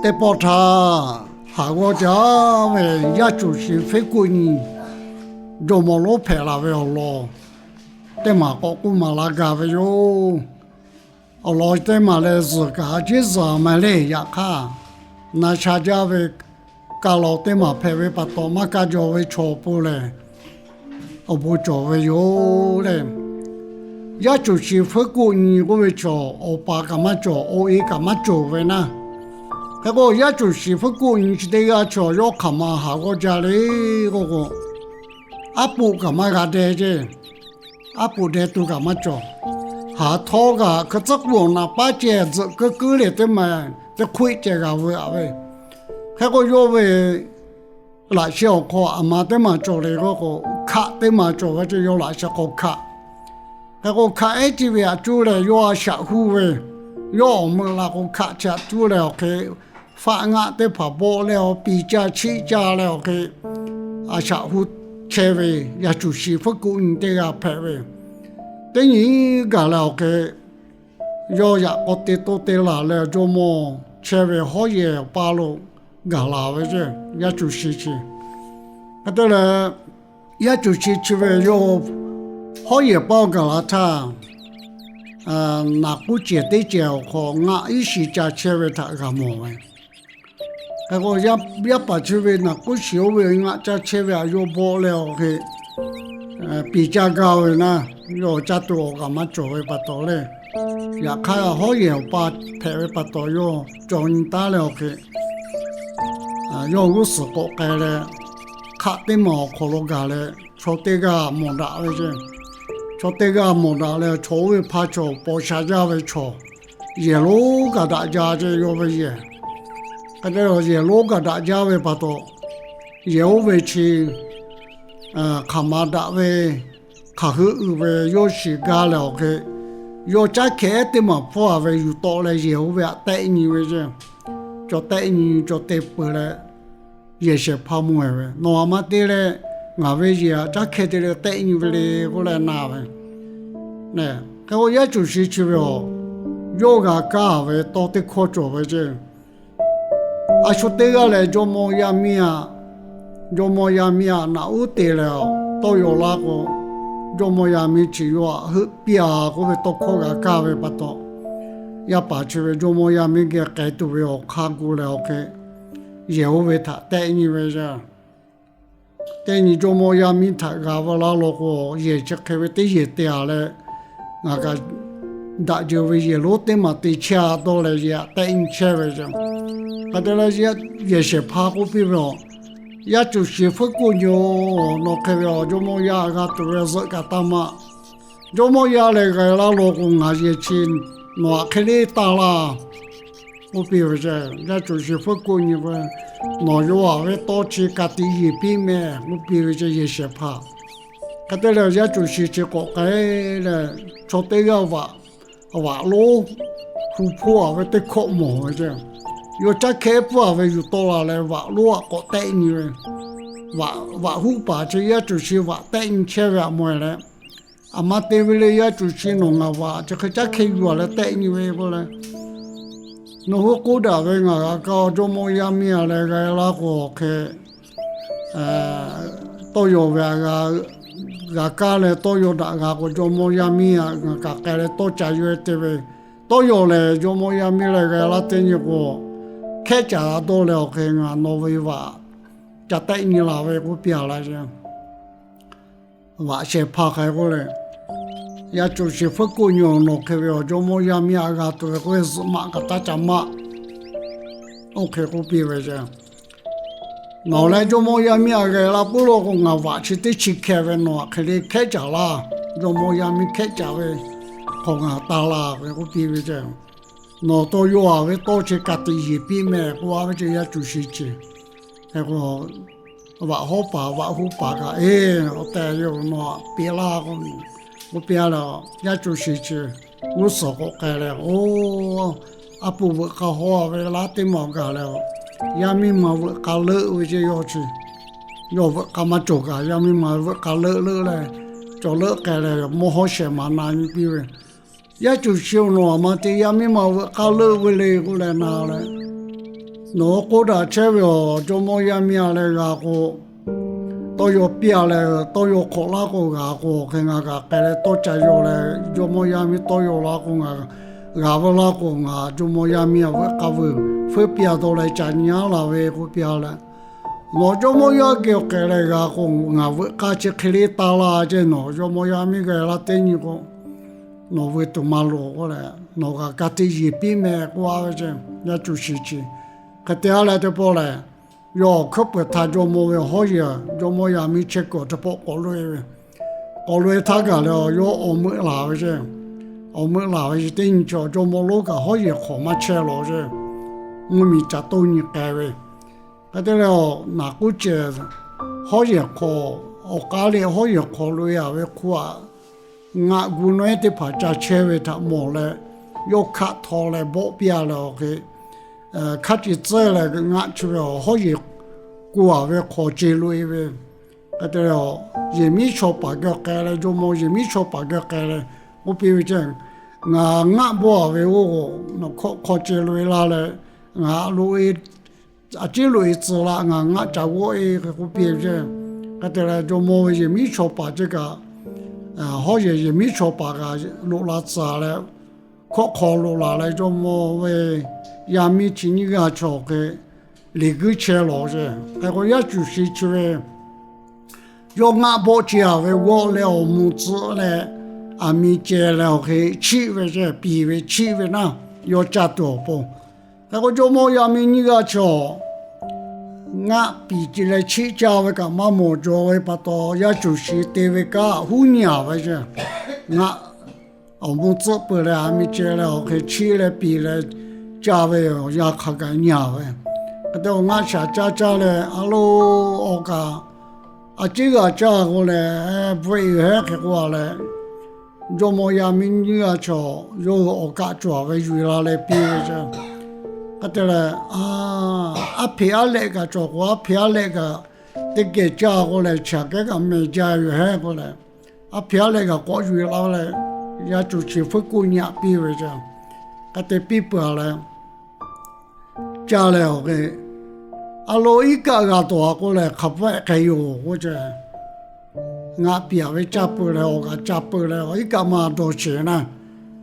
Teˇ pawˆ htaˇ, haˍ g'awˇ jaˇ ve yaˇ cuˬ shiˍ Hpuiˉ kuˆ nyi jawˇ mawˇ lonˉ hpehꞈ la ve awˬ lawn teˇ maˬ k'awꞈ k'oˆ maˍ la gaˬ ve yoˬ. Awˬ lawn teˇ maˬ lehˬ, zuhˬ kaꞈ a ciˉ zuhˬ a ma le. Yaꞈ hk'aˇ, na sha jaˇ ve kaˇ law teˇ maˬ hpehꞈ ve pa taw, maˇ kaˇ jaw ve chaw pon lehˬ, awˬ bon cawˬ ve yoˬ le. Yaˇ cuˬ shiˍ Hpuiˉ kuˆ nyi k'oˆ ve chaw, awˬ pa kaꞈ maˇ cawˬ, awˬ e kaꞈ maˇ cawˬ ve naˇ. Hk'e k'o, yaˇ cuˬ shiˍ Hpuiˉ kuˆ nyi chi teˇ g'aˇ chaw yawˇ hk'aˬ ma haˍ g'awˇ jaˇ le k'oˆ k'o, aˉ poꞈ kaꞈ maˇ g'a deh ceˇ. Aˉ poꞈ deh tuˬ kaꞈ maˇ cawˬ. Haˍ htawˇ kaꞈ hkui tcuhˉ k'oˆ awˬ naˍ paˉ ceh tzuhꞈ kuiˉ kuiˉ le teˇ maˬ teˇ hk'oˆ ceh g'a veu a ve. Hk'e k'o, yawˇ ve laꞈ sheh awˬ hk'aw aˬ ma teˇ maˬ cawˬ le k'oˆ k'o, hkaꞈ teˇ maˬ cawˬ ve ceˇ, yawˇ laꞈ sheh hk'aw hkaꞈ. Hk'e k'o, hkaꞈ ehˉ chi ve aꞈ cuˇ leh yawˇ a shaꞈ hu ve, yawˇ awˬ meuꞈ la k'o, hkaꞈ chi aꞈ cuˇ leh awˬ hk'e faˆ ngaˆ teˇ hpaˍ bawˆ leh awˬ piˍ caˇ chiˆ caˇ leh awˬ hk'e, a shaꞈ hu chehˇ ve yaˇ cuˬ shiˍ Hpuiˉ kuˆ nyi teˇ g'aˇ hpehꞈ ve. Teˇ nyi gaˬ leh awˬ hk'e, yawˇ yaꞈ k'aw te to te laˬ leh jawˇ mawˇ chehˇ ve hawˉ yehˬ awˬ paˇ lo gaˬ laˬ ve ceˇ, yaˇ cuˬ shiˍ chi. Hk'e te leh, yaˇ cuˬ shiˍ chi ve yawˇ hawˉ yehˬ paˇ gaˬ la htaˇ, naˍ k'uˉ cehˬ teˇ cehˬ awˬ hk'aw ngaˆ iˉ shiˍ ca chehˇ ve htaꞈ g'a mawˬ ve. Hk'e k'o, yaˇ paˍ chi ve naˍ k'uˉ shiˍ oˇ ve ngaˆ caˇ chehˇ ve aꞈ yawˇ bawˆ leh awˬ hk'e, piˍ caˇ gaˇ ve naˇ, yawˇ caˇ tuˬ awˬ kaꞈ maˇ cawˬ ve pa taw le. Yaꞈ hk'aˇ, hawˉ yehˬ awˬ pa hpehꞈ ve pa taw, yawˇ cawˬ nyi taˉ leh awˬ hk'e, yawˇ g'uˇ suhˍ k'awꞈ k'ai leh, hk'aˆ teˇ maˬ awˬ hk'aw lo gaˬ leh, chaw teˇ g'aˇ mawˬ daꞈ ve ceˇ. Chaw teˇ g'aˇ mawˬ daꞈ leh, chaw oˇ ve hpaˇ chaw paw sha jaˇ ve chaw, yehˬ lonˉ kaꞈ daꞈ jaˇ ceˇ, yawˇ ve yehˬ. Hk'e te leh, yehˬ lonˉ kaꞈ daꞈ jaˇ ve pa taw, yehˬ oˇ ve chi hk'aˬ ma daꞈ ve, hk'aˬ hui uiˍ ve yawˇ shiˍ gaˇ leh awˬ hk'e, yawˇ caˉ hkeh ehˉ teˇ maˬ hpfuhˇ a ve yuˬ tawˆ leh yehˬ oˇ ve aꞈ tehˆ nyi ve ceˇ. Cawˬ tehˆ nyi, cawˬ te peuˬ leh, yehˬ shehˍ hpaˇ mawˬ e ve, Nawˬ aꞈ ma te leh ngaˬ ve yehˬ aꞈ caˉ hkeh te leh tehˆ nyi ve le k'oˆ leh na ve. Hk'e k'o, yaˇ cuˬ shiˍ chi ve awˬ, yawˇ g'a kaˇ ve tawˇ teˇ hkawˇ cawˬ ve ceˇ. A shu teˇ g'aˇ lehˬ, jawˇ mawˇ yaˇ miˇ aꞈ, jawˇ mawˇ yaˇ miˇ aꞈ naꞈ uˉ te leh tawˇ yaw laˇ k'o, jawˇ mawˇ yaˇ miˇ chi yawˇ aꞈ heuˆ piˇ a k'oˆ ve tawˇ hkawˇ g'a kaˇ ve pa taw, yaˇ paˍ chi ve jawˇ mawˇ yaˇ miˇ geh k'ai tuˬ ve awˬ hk'aˇ gu leh awˬ hk'e, yehˬ oˇ ve htaꞈ tehˆ nyi ve yaˇ. Teˇ nyi jawˇ mawˇ yaˇ miˇ htaꞈ g'a ve laˇ law k'o, yehˬ chi hk'e ve teˇ yehˬ te a leh, ngaˬ kaꞈ daꞈ jeuˬ ve yehˬ lonˉ teˇ maˬ te chehˇ a dawˇ leh yehˬ aꞈ tehˆ nyi chehˇ ve ceˇ. Hk'e te leh, yehˬ shehˍ hpaˇ k'oˆ piˇ ve awˬ, yaˇ cuˬ shiˍ Hpuiˉ kuˆ nyi-oˬ, nawˬ hk'e ve awˬ jawˇ mawˇ yaˇ g'a tuˬ ve zuhꞈ kaꞈ taˇ maˇ. Jawˇ mawˇ yaˇ lehˬ g'a laˇ law k'o, ngaˬ yehˬ chi nawˬ aꞈ hk'e le taˇ laˇ k'oˆ piˇ ve ceˇ. Yaˇ cuˬ shiˍ Hpuiˉ kuˆ nyi k'o, Nawˬ yawˇ aꞈ ve tawˇ chi ka tiꞈ yeˬ piˇ mehˍ k'oˆ piˇ ve ceˇ, yehˬ shehˍ hpaˇ. Hk'e te leh, yaˇ cuˬ shiˍ chi k'awꞈ k'ai leh, chaw teˇ g'aˇ vaꞈ, vaꞈ lonˉ hu hpoˇ a ve teˇ hkawˆ mawˬ ve ceˇ. Yawˇ caˉ hkeh pfuhˇ a ve yuˬ tawˆ la leh vaꞈ lonˉ aꞈ k'awꞈ tehˆ nyi ve. Vaꞈ huˉ paˍ chi yaˇ cuˬ shiˍ vaꞈ tehˆ nyi chehˇ ve aꞈ mawˬ e leh, Aˬ ma te ve le, yaˇ cuˬ shiˍ nawˬ ngaˬ vaꞈ chi hk'e caˉ hkeh yuˬ a leh tehˆ nyi ve k'oˆ leh, nawˬ hui k'oˆ daꞈ ve ngaˬ g'a kaˇ awˬ jawˇ mawˇ yaˇ miˇ a leh g'a laˇ k'o, hk'e tawˇ yaw ve a g'a, g'a kaˇ leh tawˇ yaw daꞈ g'a k'o, jawˇ mawˇ yaˇ miˇ a ngaˬ kaꞈ k'ai leh tawˇ ca yaw e te ve. Tawˇ yaw lehˬ, jawˇ mawˇ yaˇ miˇ lehˬ g'a laˇ teˇ nyi k'o, hkehˉ caˍ a dawˇ leh awˬ hk'e ngaˬ nawˬ ve vaꞈ ca tehˆ nyi la ve k'oˆ piˇ a laˇ ceˇ. Vaꞈ shehˍ hpaˇ hk'e k'oˆ leh, yaˇ cuˬ shiˍ Hpuiˉ kuˆ nyi-oˬ, nawˬ hk'e ve awˬ jawˇ mawˇ yaˇ miˇ a g'a tuˬ ve k'oˆ ve zuhꞈ maꞈ kaꞈ taˇ ca maˆ. Oˇ hk'e k'oˆ piˇ ve ceˇ. Nawˬ leh jawˇ mawˇ yaˇ miˇ a g'a laˇ puiˉ law k'o, ngaˬ vaꞈ chi teˇ chi hkeh ve nawˬ aꞈ hk'e le hkehˉ caˍ laˇ. Jawˇ mawˇ yaˇ miˇ hkehˉ caˍ ve hk'awꞈ ngaˬ taˇ laˇ ve k'oˆ piˇ ve ceˇ. Nawˬ tawˇ yaw a ve tawˇ chi ka tiꞈ yeˬ piˇ mehˍ k'oˆ a ve ceˇ, yaˇ cuˬ shiˍ chi. Hk'e k'o, vaꞈ hawˉ paˍ vaꞈ hu paˍ kaꞈ, Eˬ, awˬ tehˬ yoˬ, nawˬ aꞈ piˇ laˇ k'oˆ, k'oˆ piˇ a leh, yaˇ cuˬ shiˍ chi g'uˇ suhˍ k'awꞈ k'ai leh, oˇ, aˉ poꞈ veuꞈ k'a haw a ve laˇ teˇ maˬ gaˬ leh, yaˇ miˇ ma veuꞈ k'a leuˆ ve ceˇ yawˇ chi. Yawˇ veuꞈ k'a maˇ cawˬ kaꞈ, yaˇ miˇ ma veuꞈ k'a leuˆ leuˆ leh, cawˬ leuˆ k'ai leh, mawˇ hawˉ shehˍ ma na nyi piˇ ve, Yaˇ cuˬ shiˍ-oˬ, nawˬ aˬ ma te yaˇ miˇ ma veuꞈ k'a leuˆ ve le k'oˆ leh na leh, Nawˬ hui k'oˆ daꞈ chehˇ ve awˬ jawˇmawˇ yaˇ miˇ a leh g'a k'o, tawˇ yaw piˇ a leh tawˇ yaw hk'awꞈ laˇ k'o g'a k'o, hk'e ngaˬ kaꞈ k'ai leh tawˇ ca yaw leh, jawˇmawˇ yaˇ miˇ tawˇ yaw laˇ k'o ngaˬ g'a ve laˇ k'o, ngaˬ jawˇmawˇ yaˇ miˇ a veuꞈ k'a veuꞈ feuˉ piˇ a dawˇ leh ca nyi a laˬ ve k'oˆ piˇ a leh, nawˬ jawˇmawˇ yaˇ geh k'ai leh g'a k'o, ngaˬ veuꞈ k'a chi hk'e le taˇ laˇ ceˇ. Nawˬ jawˇmawˇ yaˇ miˇ g'a laˇ teˇ nyi k'o, nawˬ veuꞈ tuˬ maˇ loˍ k'oˆ leh, nawˬ kaꞈ ka tiꞈ yeˬ piˇ meh k'oˆ a ve ceˇ. Yaˇ cuˬ shiˍ chi hk'e te a leh teˇ pawˆ lehˬ, yawˇ awˬ hkuiˉ peuˬ htaꞈ jawˇmawˇ ve hawˉ yehˬ jawˇmawˇ yaˇ miˇ chehˇ kuiˬ teˇ pawˆ k'awꞈ loꞈ e ve, k'awꞈ loꞈ e htaˇ gaˬ leh awˬ yawˇ awˬ meuˆ laˬ ve ceˇ. Awˬ meuˆ laˬ ve chi teˇ nyi chaw jawˇmawˇ lonˉ kaꞈ hawˉ yehˬ hk'awꞈ maˇ chehˇ lawˬ ceˇ. Mvuhˇ miˬ ca toˇ nyi k'ai ve hk'e te leh, naˬ k'uˉ cehˬ hawˉ yehˬ hk'awꞈ, awˬ k'aˉ leh hawˉ yehˬ hk'awꞈ loꞈ e a ve hk'oˆ a, ngaˆ gu nawehˉ teˇ hpaˍ ca chehˇ ve htaꞈ mawˬ leh, yawˇ hkaˆ htaw leh bawˆ piˇ a leh awˬ hk'e, hkaˉ ce tcuhˉ leh ngaˆ chi ve awˬ hawˉ yehˬ ku a ve hk'awꞈ ce loꞈ e ve hk'e te leh, yehˬ miˉ chaw paˍ geh k'ai leh, jawˇmawˇ yehˬ miˉ chaw paˍ geh k'ai leh k'oˆ piˇ ve ceˇ. Ngaˬ ngaˆ bawˆ a ve oˇ k'o, nawˬ hkawˇ hk'aw ce loꞈ e laˇ leh, ngaˬ loꞈ e, a ciˉ loꞈ e tcuh laˇ, ngaˬ ngaˆ ca g'awˆ e hk'e k'oˆ piˇ ve ceˇ. Hk'e te leh jawˇmawˇ ve yehˬ miˉ chaw paˍ ceˇ kaꞈ, hawˉ yehˬ yehˬ miˉ chaw paˍ kaꞈ loꞈ la tcuh leh, hkawˇ hk'aw loꞈ la leh jawˇmawˇ ve yaˇ miˇ chi nyiˇ g'aˇ chaw hk'e liꞈ guiˇ chehˇ lawˬ ceˇ. Hk'e k'o yaˇ cuˬ shiˍ chi ve yawˇ ngaˆ bawˆ ce a ve g'awˆ leh awˬ mvuh tcuhˆ leh, aˬ miˍ ceh leh awˬ hk'e chiˆ ve ceˇ, piˍ ve chiˆ ve naˇ, yawˇ caˇ tuˬ awˬ pon. Hk'e k'o jawˇmawˇ yaˇ miˇ nyiˇ g'aˇ chaw ngaˆ piˍ ce leh chiˆ caˇ ve kaꞈ maˇ mawˬ jaw ve pa taw, yaˇ cuˬ shiˍ te ve kanˉ huˉ nyi a ve ceˇ. Ngaˆ awˬ mvuh tcuhˆ peuˬ leh aˬ miˍ ceh leh awˬ hk'e chiˆ leh piˍ leh caˇ ve awˬ yanˇ hk'a gaˬ nyi a ve. Hk'e te awˬ ngaˆ shaˍ caˇ caˇ leh a lo awˬ kaꞈ a ciˉ g'a caˇ k'o leh, bvuhꞈ e hehˉ hk'e k'oˆ a leh, jawˇmawˇ yaˇ miˇ nyiˇ g'aˇ chaw yawˇ hui awˬ kaˆ cawˬ ve yuˬ la leh piˇ ve ceˇ. Hk'e te leh, aˉ hpeꞈ aˉ lehˆ kaꞈ cawˬ k'o, aˉ hpeꞈ aˉ lehˆ kaꞈ teˇ geh caˇ k'oˆ leh, chi aꞈ kehˉ kaꞈ mehˬ jaˇ ve yoˬ hehˉ k'oˆ leh, aˉ hpeꞈ aˉ lehˆ kaꞈ k'awꞈ yuˬ la leh, yaˇ cuˬ shiˍ fuiˉ kuˆ nyi aꞈ piˇ ve ceˇ. Hk'e te piˇ peuˬ a leh, caˇ leh awˬ hk'e, a lo iˉ kaˆ g'a tawˬ a k'oˆ leh, hk'a pehˆ hk'e yoˬ k'oˆ ce. Ngaˆ piˍ a ve caˇ peuˬ leh awˬ kaꞈ caˇ peuˬ leh, iˉ kaˆ maˇ dawˬ sheˍ naˇ,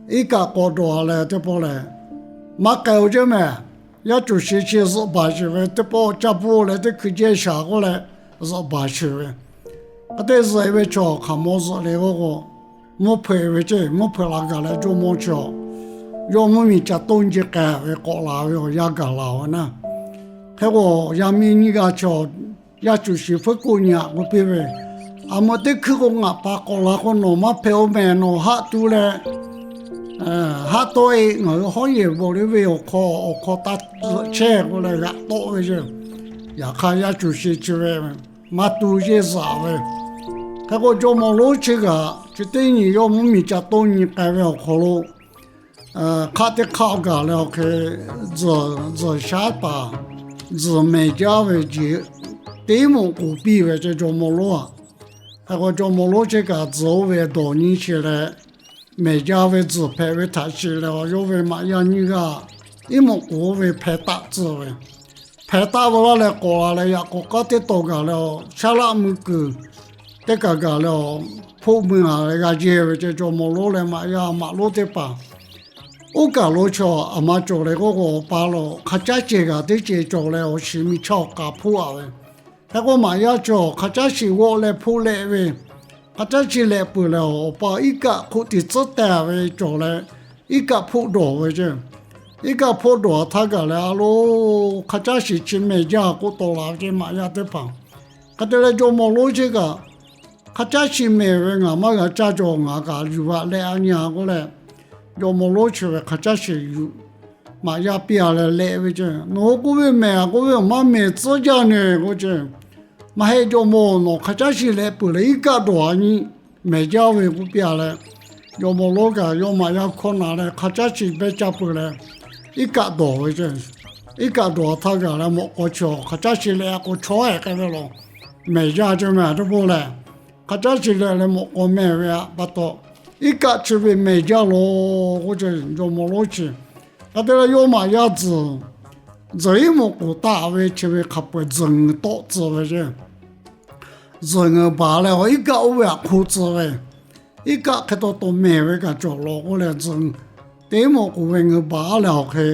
iˉ kaˆ k'awꞈ dawˬ a leh teˇ pawˆ lehˬ, maˇ k'ai-o ceˇ mehˬ. Yaˇ cuˬ shiˍ chi zuhꞈ baˬ sheˍ ve, teˇ pawˆ caˇ bvuhˆ leh teˇ hkui jehˇ shaˍ k'oˆ leh zuhꞈ baˬ sheˍ ve. Hk'e te zuhꞈ e ve chaw hk'aˬ maw zuhꞈ le k'oˆ k'o, mvuhˇ hpeuꞈ ve ceˇ, mvuhˇ hpeuꞈ la gaˬ leh jawˇmawˇ chi a, yawˇ mvuhˇ miˬ ca toˇ nyi k'ai ve k'awꞈ la ve awˬ yanˇ gaˬ la ve naˇ. Hk'e k'o yaˇ miˇ nyiˇ g'aˇ chaw yaˇ cuˬ shiˍ fuiˉ kuˆ nyi aꞈ k'oˆ piˇ ve, aˬ meuꞈ teˇ hkui k'o ngaˬ pa k'awꞈ la k'o nawˬ maˇ hpehꞈ-o mehˬ, nawˬ haˆ tu leh haˆ tawˆ e, ngaˬ hui hawˉ yehˬ bvuhꞈ le ve awˬ hk'aw awˬ hk'aw taˇ chehˇ k'oˆ leh g'aꞈ tawˆ ve ceˇ. Yaꞈ hk'aˇ yaˇ cuˬ shiˍ chi ve maˇ tu yeˇ zaꞈ ve. Hk'e k'o jawˇmawˇ lonˉ chi kaꞈ chi teˇ nyi yawˇ mvuhˇ miˬ ca toˇ nyi k'ai ve awˬ hk'aw lo, hk'aˆ teˇ hk'aˆ gaˬ leh awˬ hk'e, tzuhˬ shaˉ paˍ tzuhˬ mehˬ jaˇ ve jeˬ teˇ moꞈ k'oˍ piˇ ve ceˇ jawˇmawˇ lonˉ a. Hk'e k'o jawˇmawˇ lonˉ chi kaꞈ tzuhˬ oˇ ve dawˬ nyi sheˍ leh, mehˬ jaˇ ve tzuhˬ hpehꞈ ve htaꞈ shiˍ leh, yawˇ ve maꞈ yaˇ nyiˇ g'aˇ iˉ moꞈ k'oˍ oˇ ve hpeh taˆ tcuh ve, hpeh taˆ ve laˇ leh k'awꞈ la leh yaꞈ k'aw k'aˉ teˇ taw gaˬ leh, shaˉ laˆ mui kuiˬ teˇ kaˬ gaˬ leh, hpoˆ mui a leh g'a jehˇ ve ceˇ jawˇmawˇ lonˉ leh maꞈ yaˇ maꞈ lonˉ teˇ hpaˍ. Oˇ kaˬ lo chaw aˬ ma cawˬ le k'oˆ k'o, awˬ pa lo hk'a caˉ ceh g'aꞈ teˇ ceh cawˬ leh awˬ shiˍ miˬ chaˇ awˬ k'a hpoˆ a ve. Hk'e k'o maꞈ yaˇ chaw hk'a caˉ shiˍ g'awˆ leh hpoˆ lehˆ ve, hk'a caˉ shiˍ lehˆ peuˬ leh awˬ pa iˉ kaˆ hk'oˆ tiꞈ tcuhˉ teh ve cawˬ leh, iˉ kaˆ hpoˆ dawˬ ve ceˇ. Iˉ kaˆ hpoˆ dawˬ htaˇ gaˬ leh a lo hk'a caˉ shiˍ chi mehˬ jaˇ k'oˆ taw la ve ceˇ maꞈ yaˇ teˇ hpaˍ. Hk'e te leh jawˇmawˇ lonˉ chi kaꞈ, hk'a caˉ shiˍ mehˬ ve ngaˬ maˇ g'a caˇ cawˬ, ngaˬ kaꞈ yuˬ a leh a nyi a k'oˆ leh, jawˇmawˇ lonˉ chi ve hk'a caˉ shiˍ yuˬ maꞈ yaˇ piˇ a leh lehˆ ve ceˇ. Nawˬ hui k'oˆ ve mehˬ a k'oˆ ve, maˇ mehˬ tcuhˉ jaˇ ne k'oˆ ce. Maˇ heˆ jawˇmawˇ, nawˬ hk'a caˉ shiˍ lehˆ peuˬ leh iˉ kaˆ dawˬ a nyi, mehˬ jaˇ ve k'oˆ piˇ a leh, jawˇmawˇ lonˉ kaꞈ yawˇ maꞈ yaˇ hkawˇ na leh hk'a caˉ shiˍ beh caˇ peuˬ leh iˉ kaˆ dawˬ ve ceˇ. Iˉ kaˆ dawˬ htaˇ gaˬ leh mawꞈ k'aw chi hk'a caˉ shiˍ lehˆ a k'o chaw hehꞈ k'ai ve laˬ, mehˬ jaˇ ceˇ mehˬ a teˇ pawˆ lehˬ, hk'a caˉ shiˍ lehˆ leh mawꞈ k'aw mehˬ ve pa taw, iˉ kaˆ chi ve mehˬ jaˇ laˬ k'oˆ ce jawˇmawˇ lonˉ chi. Hk'e te leh yawˇ maꞈ yaˇ tzuhˬ tzuhˬ iˉ moˍ k'oˍ taˆ ve chi ve hk'a peu-eˬ tzuhˬ ngeuˍ tawˆ tcuh ve ceˇ. Tzuhˬ ngeuˍ baˬ leh awˬ iˉ kaˆ oˇ ve aꞈ hk'o tcuh ve, iˉ kaˆ hk'e taw taw mehˬ ve kaꞈ cawˬ lawˬ k'oˆ leh, tzuhˬ teˇ moˍ k'oˍ ve ngeuˍ baˬ aˉ leh awˬ hk'e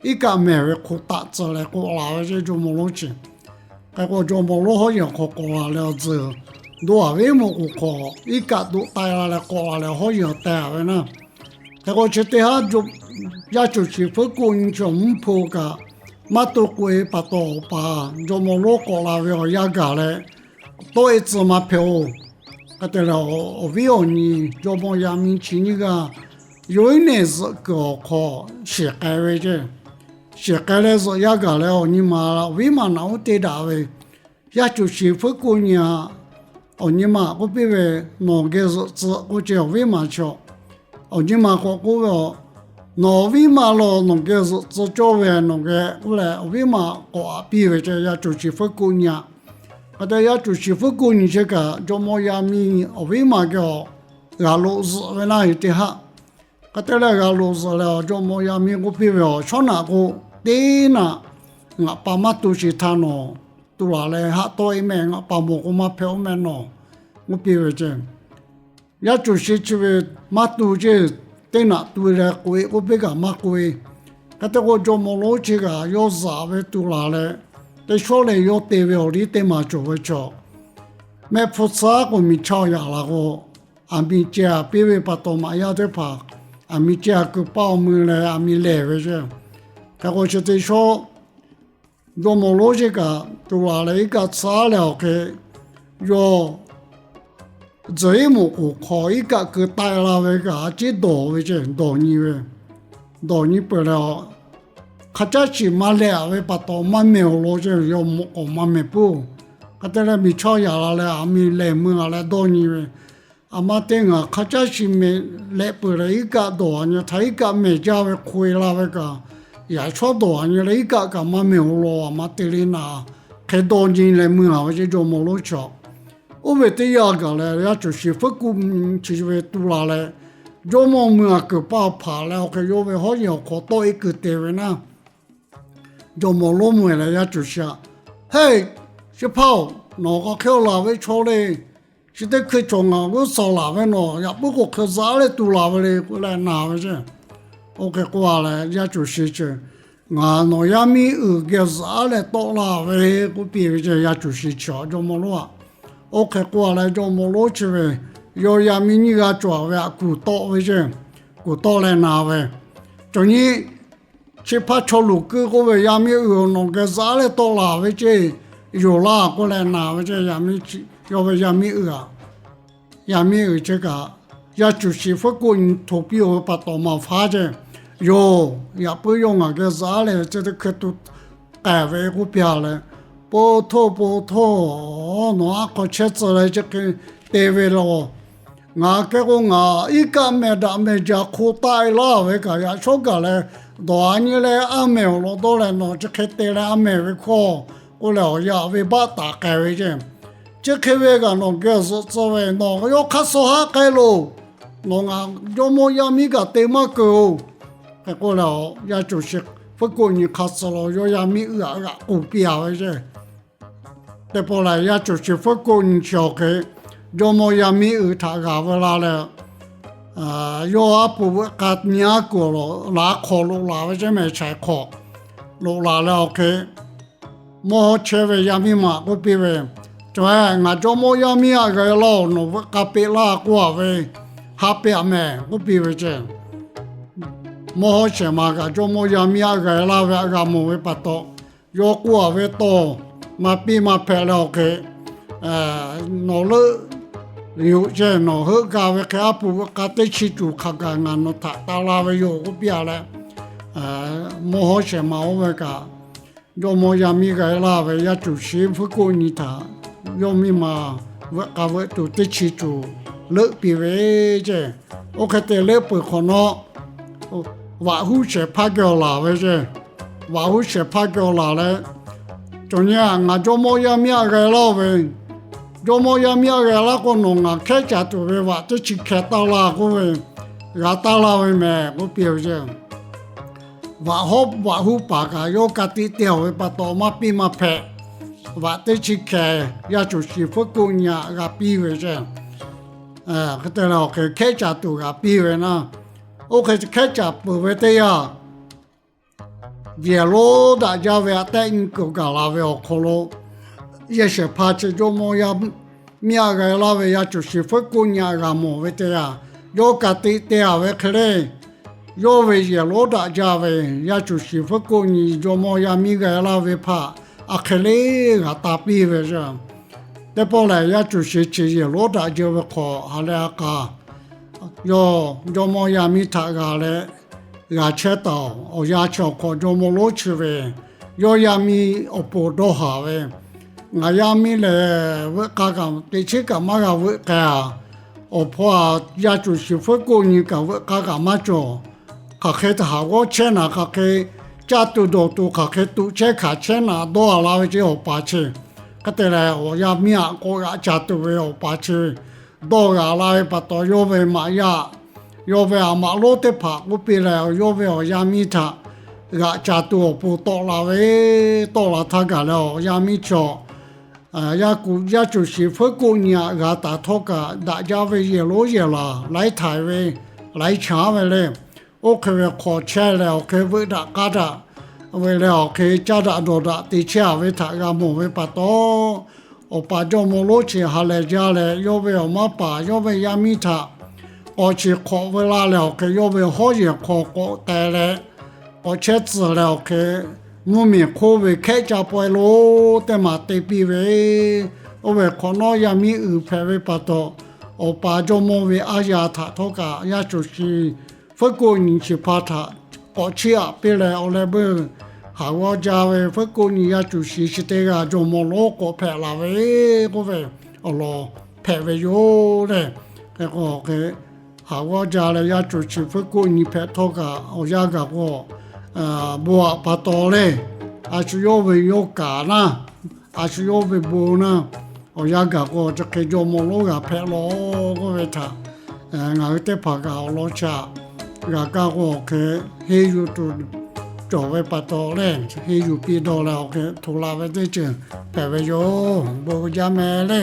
iˉ kaˆ mehˬ ve hk'o taˆ tcuh leh k'oˆ la ve ceˇ jawˇmawˇ lonˉ chi. Hk'e k'o jawˇmawˇ lonˉ hawˉ yeˬ awˬ hk'aw k'awꞈ la leh awˬ tzuhˬ doˇ aˬ ve iˉ moˍ k'oˍ hk'aw iˉ kaˆ doˆ taiˆ la leh k'awꞈ la leh hawˉ yeˬ awˬ teh a ve naˇ. Hk'e k'o chi teˇ haˉ yaˇ cuˬ shiˍ feuˉ k'oˆ nyi chi awˬ mvuhˇ hpu kaꞈ maˇ to k'oꞈ-e pa taw, awˬ paˍ jawˇmawˇ lonˉ k'awꞈ la ve awˬ yanˇ gaˬ leh tawˆ-e tcuh maˇ hpehꞈ-oˬ. Hk'e te leh awˬ viˉ awˬ nyi jawˇmawˇ yaˇ miˇ chi nyiˇ g'aˇ yawˇ iˉ nehˬ zuhꞈ kuiˬ awˬ hk'aw shiˍ k'ai ve ceˇ. Shiˍ k'ai leh zuhꞈ yaˇ gaˬ leh awˬ nyi ma awˬ viˉ ma naꞈ uˉ teˇ daꞈ ve, yaˇ cuˬ shiˍ feuˉ k'oˆ nyi a, awˬ nyi ma k'oˆ piˇ ve, nawˬ geh zuhꞈ tcuh k'oˆ ce awˬ viˉ ma chi a. Awˬ nyi ma k'awꞈ k'oˆ ve, nawˬ viˉ ma lo nawˬ geh zuhꞈ tcuh cawˇ ve nawˬ geh k'oˆ leh awˬ viˉ ma k'awꞈ aꞈ piˇ ve ceˇ yaˇ cuˬ shiˍ feuˉ k'oˆ nyi a. Hk'e te yaˇ cuˬ shiˍ feuˉ k'oˆ nyi chi kaꞈ jawˇmawˇ yaˇ miˇ awˬ viˉ ma geh awˬ g'aˬ loꞈ zuhꞈ ve naˇ heˆ teˇ haˆ. Hk'e te leh g'a loꞈ zuhꞈ leh awˬ jawˇmawˇ yaˇ miˇ k'oˆ piˇ ve, Awˬ shawˉ naꞈ k'o, teˇ naꞈ ngaˬ pa maˇ tu sheˍ htaˇ nawˬ tu laˬ leh haˆ tawˆ-e mehˆ, ngaˬ pa mawˬ k'o maˇ hpehꞈ oˇ mehˆ nawˬ, k'oˆ piˇ ve ceˇ. Yaˇ cuˬ shiˍ chi ve maˇ tu ceˇ, teˇ naꞈ tu leh k'oꞈ-e k'oˆ piˇ kaꞈ maˇ k'oꞈ-e. Hk'e te k'o jawˇmawˇ lonˉ chi kaꞈ yawˇ zuhꞈ ve tu laˬ leh, teˇ shawˉ leh yawˇ te ve awˬ liˇ teˇ maˬ cawˬ ve chaw, mehˆ hpu tcuhˉ k'o miˬ chaˇ yaꞈ la k'o, aˬ miˍ ceh aꞈ piˇ ve pa taw maꞈ yaˇ teˇ hpaˍ aˬ miˍ ceh aꞈ kuiˬ paˇ awˬ mui leh aˬ miˍ lehˬ ve ceˇ. Hk'e k'o chi teˇ shawˉ jawˇmawˇ lonˉ chi kaꞈ tu laˬ leh iˉ kaˆ tcuhˉ leh awˬ hk'e, yawˇ tzuhˬ iˉ moˍ k'oˍ hk'aw iˉ kaˆ keu taiˆ la ve kaꞈ a ciˉ dawˬ ve ceˇ, dawˬ nyi ve. Dawˬ nyi peuˬ leh, hk'a caˉ shiˍ maˇ leh a ve pa taw maˇ mehˬ awˬ lawn ceˇ, yawˇ mawꞈ k'awꞈ maˇ mehˬ puiˉ. Hk'e te leh miˬ chaˇ yaꞈ la leh aˬ miˍ lehˬ mui a leh dawˇ nyi ve, Aˬ ma te ngaˬ hk'a caˉ shiˍ mehˍ leh peuˬ leh iˉ kaˆ dawˬ a nyi htaˇ iˉ kaˆ mehˬ jaˇ ve hk'oꞈ-e la ve kaꞈ, yaꞈ shawˉ dawˬ a nyi leh iˉ kaˆ kaꞈ maˇ mehˬ awˬ lawn aˬ ma te le naˍ, hk'e dawˇ nyi leh mui a ve ceˇ jawˇmawˇ lonˉ chi a. Oˇ ve teˇ yanˇ gaˬ leh yaˇ cuˬ shiˍ feuˉ k'oˆ nyi chi ve tu laˬ leh, jawˇmawˇ mui a kuiˬ paˇ hpaˍ leh awˬ hk'e yawˇ ve hawˉ yeˬ awˬ hk'aw tawˆ-e kuiˬ te ve naˇ. Jawˇmawˇ lonˉ mui leh yaˇ cuˬ shiˍ a, Heˇ, chi hpaˇ-oˬ, nawˬ k'awꞈ hk'e laˬ ve chaw le. Chi teˇ hkui chaw ngaˬ g'uˇ suhˍ laˬ ve nawˬ yaꞈ puiˉ k'o hk'e zaꞈ leh tu laˬ ve le k'oˆ leh naˍ ve ceˇ. Oˇ hk'e k'oˆ a leh yaˇ cuˬ shiˍ chi, Ngaˬ nawˬ yaˇ miˇ uiˍ geh zaꞈ leh tawˆ la ve, k'oˆ piˇ ve ceˇ yaˇ cuˬ shiˍ chi a jawˇmawˇ lonˉ a. Oˇ hk'e k'oˆ a leh jawˇmawˇ lonˉ chi ve, yawˇ yaˇ miˇ nyiˇ g'aˇ cawˬ ve aꞈ kuˬ tawˆ ve ceˇ. Kuˬ tawˆ leh naˍ ve, Cawˬ nyi, chi hpaˇ chaw luˬ keu k'oˆ ve yaˇ miˇ uiˍ nawˬ geh zaꞈ leh tawˆ la ve ceˇ, yoˬ laˇ k'oˆ leh naˍ ve ceˇ. Yawˇ ve yaˇ miˇ uiˍ a, yaˇ miˇ uiˍ chi kaꞈ, yaˇ cuˬ shiˍ feuˉ k'oˆ nyi hto piˇ-oˬ ve pa taw maˍ faˉ ceˇ, Yoˬ, yaꞈ puiˉ yawˇ ngaˬ geh zaꞈ leh ve ceˇ teˇ hkui tu k'ai ve k'oˆ piˇ a leh, Po htoˇ, po htoˇ, nawˬ aˉ hk'aw chehˇ tcuh leh chi hk'e te ve laˬ. Ngaˬ kehˬ k'o ngaˬ iˉ kaˆ mehˬ daꞈ mehˬ jaˇ hk'oˆ taˆ-e laˇ ve kaꞈ yaꞈ shawˉ gaˬ leh dawˬ a nyi leh aˉ mehˬ awˬ lawn dawˇ leh nawˬ chi hk'e te leh aˉ mehˬ ve hkawˇ k'oˆ leh awˬ yaꞈ ve baˆ taˍ k'ai ve ceˇ. Chi hk'e ve kaꞈ nawˬ geh zuhꞈ tcuh ve, nawˬ yawˇ hk'aˇ suh haˉ k'ai loˬ. Nawˬ ngaˬ jawˇmawˇ yaˇ miˇ kaꞈ te maˇ keunˍ-oˬ. Hk'e k'oˆ leh, yaˇ cuˬ shiˍ feuˉ k'oˆ nyi hk'a suh lo yawˇ yaˇ miˇ uiˍ aꞈ g'aꞈ k'oˬ piˇ a ve ceˇ. Teˇ pawˆ lehˬ, yaˇ cuˬ shiˍ feuˉ k'oˆ nyi chi awˬ hk'e, jawˇmawˇ yaˇ miˇ uiˍ htaꞈ g'aꞈ ve la leh, yawˇ aˉ poꞈ veuꞈ k'a nyi aˉ kuˬ laˬ hk'awꞈ loꞈ laˬ ve ceˇ mehˬ, chaiˍ hk'awꞈ loꞈ laˬ leh awˬ hk'e, mawˇ hawˉ chehˇ ve yaˇ miˇ ma k'oˆ piˇ ve, Cawˬ-e, ngaˬ jawˇmawˇ yaˇ miˇ aꞈ g'a laˇ-oˬ, nawˬ veuꞈ k'a peꞈ laˇ k'oˆ a ve, ha peꞈ a mehˬ k'oˆ piˇ ve ceˇ. Mawˇ hawˉ shehˍ ma kaꞈ jawˇmawˇ yaˇ miˇ aꞈ g'a laˇ ve aꞈ g'a mawˬ ve pa taw, yawˇ k'oˆ a ve tawˇ maˇ piˇ maˇ hpehꞈ leh awˬ hk'e, nawˬ leuˆ yoˬ ceˇ, nawˬ heuˆ gaˇ ve hk'e aˉ poꞈ veuꞈ k'a teˇ chi tuˬ hk'aˬ kaꞈ ngaˬ nawˬ htaꞈ taˍ la ve yoˬ k'oˆ piˇ a leh, mawˇ hawˉ shehˍ ma oˇ ve kaꞈ, jawˇmawˇ yaˇ miˇ g'a laˇ ve yaˇ cuˬ shiˍ feuˉ k'oˆ nyi htaꞈ yawˇ miˇ ma veuꞈ k'a veuꞈ tuˬ teˇ chi tuˬ leuˆ piˇ ve ceˇ. Oˇ hk'e te leuˆ peuˬ hk'awꞈ nawˉ, vaꞈ huˉ shehˍ hpaˇ geh awˬ laˬ ve ceˇ. Vaꞈ huˉ shehˍ hpaˇ geh awˬ laˬ leh, Cawˬ nyi, ngaˬ jawˇmawˇ yaˇ miˇ aꞈ g'a laˇ ve, jawˇmawˇ yaˇ miˇ aꞈ g'a laˇ k'o nawˬ ngaˬ hkehˉ caˍ tuˬ ve vaꞈ teˇ chi hkeh taˇ laˇ k'oˆ ve, g'a taˇ laˇ ve mehˬ k'oˆ piˇ ve ceˇ. vaꞈ hawˉ vaꞈ huˉ paˍ kaꞈ yawˇ ka tiꞈ te awˬ ve pa taw maˇ piˇ maˇ hpehꞈ. Vaꞈ teˇ chi hkeh yaˇ cuˬ shiˍ fuiˉ k'oˆ nyi aꞈ g'a piˇ ve ceˇ. Hk'e te leh awˬ hk'e hkehˉ caꞈ tuˬ g'a piˇ ve naˇ. Oˇ hk'e hkehˉ caꞈ peuˬ ve teˇ yanˇ, yehˬ lonˉ daꞈ jaˇ ve aꞈ tehˆ nyi kuiˬ gaˬ la ve awˬ hk'aw lo, yehˬ shehˍ hpaˇ chi jawˇmawˇ yaˇ miˇ aꞈ g'a laˇ ve yaˇ cuˬ shiˍ fuiˉ k'oˆ nyi aꞈ g'a mawˬ ve teˇ yanˇ, yawˇ ka tiꞈ te a ve hk'e le. Yawˇ ve yehˬ lonˉ daꞈ jaˇ ve yaˇ cuˬ shiˍ fuiˉ k'oˆ nyi jawˇmawˇ yaˇ miˇ g'a laˇ ve hpaꞈ aˬ hk'e le g'a taˍ piˇ ve yoˬ. Teˇ pawˆ lehˬ, yaˇ cuˬ shiˍ chi yehˬ lonˉ daꞈ jaˇ ve hk'aw ha lehˬ a k'a, yawˇ jawˇmawˇ yaˇ miˇ htaꞈ g'a leh g'a chehˇ taˍ-oˬ. Awˬ yanˇ chi awˬ hk'aw jawˇmawˇ lonˉ chi ve yawˇ yaˇ miˇ awˬ pon dawˇ haˍ ve, ngaˬ yaˇ miˇ lehˬ veuꞈ k'a kaꞈ teꞈ chiˉ kaꞈ maˇ g'a veuꞈ k'ai a. Awˬ hpawˇ a, yaˇ cuˬ shiˍ fuiˉ k'oˆ nyi kaꞈ veuꞈ k'a kaꞈ maˇ cawˬ. Hk'aˬ hk'e htaꞈ haˍ g'awˇ chehˇ naˍ, hk'aˬ hk'e caˇ tuˬ dawˬ tuˬ, hk'aˬ hk'e tuꞈ chehˇ hkanˍ chehˇ naˍ dawˇ a la ve ceˇ awˬ paˍ chi. Hk'e te leh, awˬ yaˇ miˇ aꞈ k'awꞈ g'aꞈ ca tuˬ ve awˬ paˍ chi dawˇ g'a la ve pa taw, yawˇ ve maꞈ yaˇ, yawˇ ve aˬ maꞈ lonˉ teˇ hpaˍ k'oˆ piˇ leh, yawˇ ve awˬ yaˇ miˇ htaꞈ g'aꞈ ca tuˬ awˬ pon tawˆ la ve, tawˆ la htaˇ gaˬ leh awˬ yaˇ miˇ chaw yaˇ cuˬ shiˍ fuiˉ k'oˆ nyi aꞈ g'a taˍ htawˇ kaꞈ, daꞈ jaˇ ve yehˬ lonˉ yehˬ laˬ laiˉ htaiˍ ve, laiˉ chaˉ ve le. Oˇ hk'e ve hk'aw chehˇ leh awˬ hk'e veuꞈ daꞈ k'aˇ daꞈ ve leh awˬ hk'e caˇ daꞈ dawˬ daꞈ te chehˇ a ve htaꞈ g'a mawˬ ve pa taw, awˬ pa jawˇmawˇ lonˉ chi ha lehˬ jaˇ leh, yawˇ ve awˬ maˇ paˍ yawˇ ve yaˇ miˇ htaꞈ k'awꞈ chi hk'awꞈ ve laˇ leh awˬ hk'e yawˇ ve hawˉ yehˬ hk'aw k'awꞈ teh leh, k'awꞈ chehˇ tcuhˍ leh awˬ hk'e mvuhˇmiˬ hk'oˆ ve hkehˉ caˇ pawehˇ lonˉ teˇ maˬ te piˇ ve, oˇ ve hk'awꞈ nawˉ yaˇ miˇ uiˍ hpehꞈ ve pa taw, awˬ pa jawˇmawˇ ve aˉ yaˇ htaꞈ htawˇ kaꞈ yaˇ cuˬ shiˍ fuiˉ k'oˆ nyi chi hpaˇ htaꞈ k'awꞈ chiˇ aꞈ piˇ leh awˬ leh beuˇ haˍ g'awˇ jaˇ ve fuiˉ k'oˆ nyi yaˇ cuˬ shiˍ chi teˇ g'aˇ jawˇmawˇ lonˉ k'awꞈ hpehꞈ la ve k'oˆ ve awˬ lawn hpehꞈ ve yoˬ le. Hk'e k'o hk'e haˍ g'awˇ jaˇ leh yaˇ cuˬ shiˍ fuiˉ k'oˆ nyi hpehꞈ htawˇ kaꞈ awˬ yanˇ gaˬ k'o, bon aꞈ pa taw le, a shu yawˇ ve yawˇ kaˍ naˇ, a shu yawˇ ve bon naˇ, awˬ yanˇ gaˬ k'o chi hk'e jawˇmawˇ lonˉ g'a hpehꞈ law k'oˆ ve htaꞈ ngaˬ hui teˇ hpaˍ kaꞈ awˬ lawn chaꞈ g'a kaˇ k'o, awˬ hk'e henˇ yuˬ tuˬ cawˬ ve pa taw le, henˇ yuˬ piˇ dawˇ leh awˬ hk'e hto la ve teˇ ceuˬ hpehꞈ ve yoˬ. Bon jaˇ meh le.